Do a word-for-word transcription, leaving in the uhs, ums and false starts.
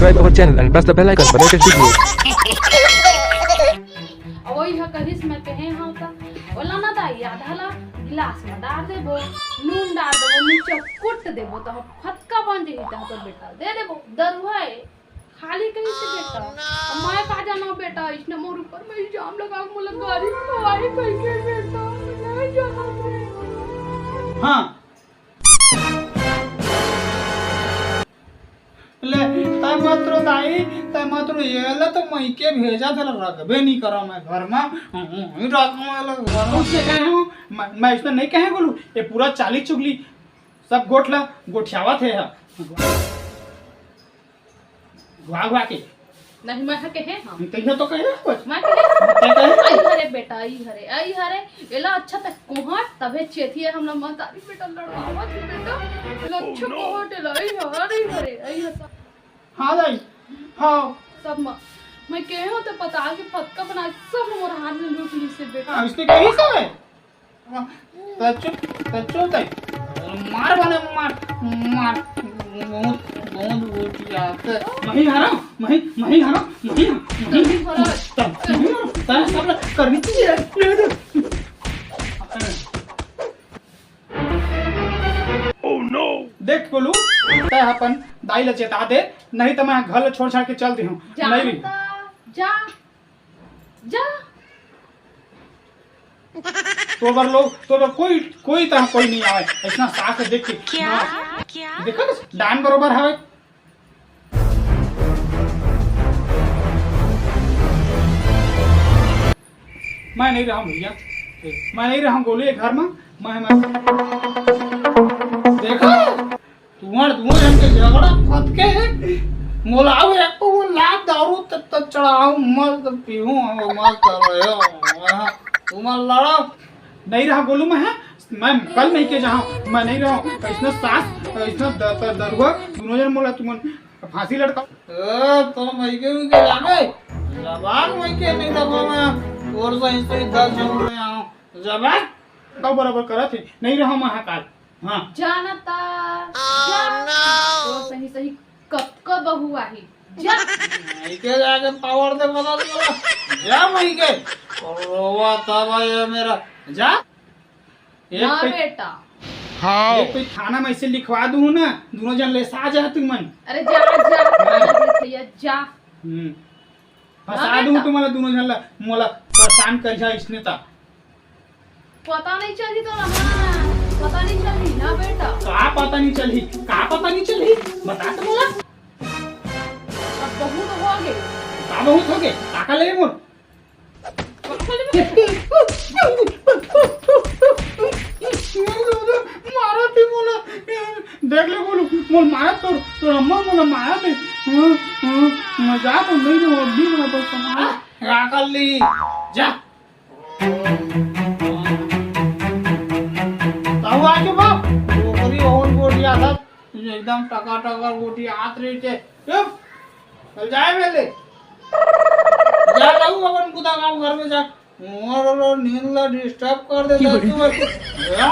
Subscribe our channel and press the bell icon for latest videos. अब वही ह कहिस, मैं कहे हंव त, बोला ना दाई, आधा ला गिलास में डाल देबो, नून डाल देबो, मिर्चा कूट देबो, त फतका बन जही, त तो बेटा दे देबो, दरुहा है, खाली कहीं से बेटा। अब मैं का जाना बेटा, इसने मोर ऊपर में इल्जाम लगा के मोला गारी खवाही कहिके बेटा, मैं नहीं जाना बेटा। हाँ, ले, तै मात्र दाई, तै मात्र ये ले तो मइके भेजा, तेला रखबे नहीं करा मैं घर में, हूँ, हूँ, ही रख मैं ले घर में। उससे कहे हूँ, मैं, मैं इसने नहीं कहे बोलू, ये पूरा चाली चुगली सब गोठला गोठियावत हे हा। घुआ घुआ के। नहीं, मैं ह कहे हंव। तैया तो कहे कुछ। मैं कहे, तै कहे? आई हरे बेटा, आई हरे, आई हरे। एला अच्छा तक कोहट, तभे चेतिया हमला महतारी बेटा लड़ावत हे बेटा। एला अच्छा कोहट, एला आई हरे, आई हरे, आई हरे। हाँ दाई, हाँ। सब म-, मैं कहे हंव त पताल के फतका बना सब मोर हाथ में लूट लिस हे बेटा। हाँ, इसने कही सब है। त चुप, त चुप तई। मार बने मार, मार। बहुत, बहुत गोठियाथे। मही हरा, मही, मही हरा, मही, मही। तभी हरा। तब, मही हरा। तब सब लोग करनी चाहिए। देख गोलू, तै अपन दाई ला चेता दे, नहीं त मैं घर ला छोड़ छाड़ के चल दिहूं। जा नहीं रही। त, जा। जा। तोर बर लोग, तोर बर कोई, कोई तरह कोई नहीं आवे। अइसना सास देख के। क्या? हाँ। क्या? देखो तो, डान बरोबर हवे। मैं नहीं रहूं भैया, मैं नहीं रहूं गोलू ये घर में। मैं, मैं देखो, तुम्हार दुनों झन के झगड़ा फतके हे। मोला आऊ एक वो लात दारू तक, तक चढ़ाऊ, मस्त पीहूं, मस्त रहो। हाँ, तुम्हार लड़ा नहीं रहा गोलू मैं, हाँ? मैं कल नहीं के जाऊं, मैं नहीं रहूं। अइसना सास, अइसना द-, द-, दरुहा, दुनों झन मोला तुमन फांसी लटकाओ। ए, तो मइके उइके जाबे? जबान मइके नहीं दबा मैं। तोर सही सही दस झन में आऊं। जबान तो बराबर करत हे, नहीं रहूं मैं हा काल। हाँ। जाना ता, जा। तो सही सही कतका बहू आही। जा। मइके जाके पावर दे बता दे। जा मइके। रोवा था भाई ये मेरा। जा। एक ना पे बेटा। हाँ। एक पे थाना में ऐसे लिखवा दूं ना, दुनों झन लेसा जा तुमन। अरे जा, जा, जा, भैया, जा। हम्म। फंसा दूं तुम्हारा दुनों झन ला, मोला परेशान कर जा इसने ता। पता नहीं चली तो ना, पता नहीं चली ना बेटा। का पता नहीं चली? का पता नहीं चली? बता तो मोला। अब बहुत हो गए। का बहुत हो गए? का का ले मोर? मारा थी मोला। देख ले बोलू, मोल मारा तोर, तोर अम्मा मोला मारा थी। हाँ, हाँ, मैं जा तो नहीं रहूँ, अब भी मोला बस बना। का कर ली? जा। ताऊ आके बाप, ओकरी ओहन गोठियात, एकदम टका टका गोठियात रहिथे। चुप। चल जाए मेले। जा ताऊ अपन बुता काम घर में जा। मोर नींद ला डिस्टर्ब कर देता तू। जा।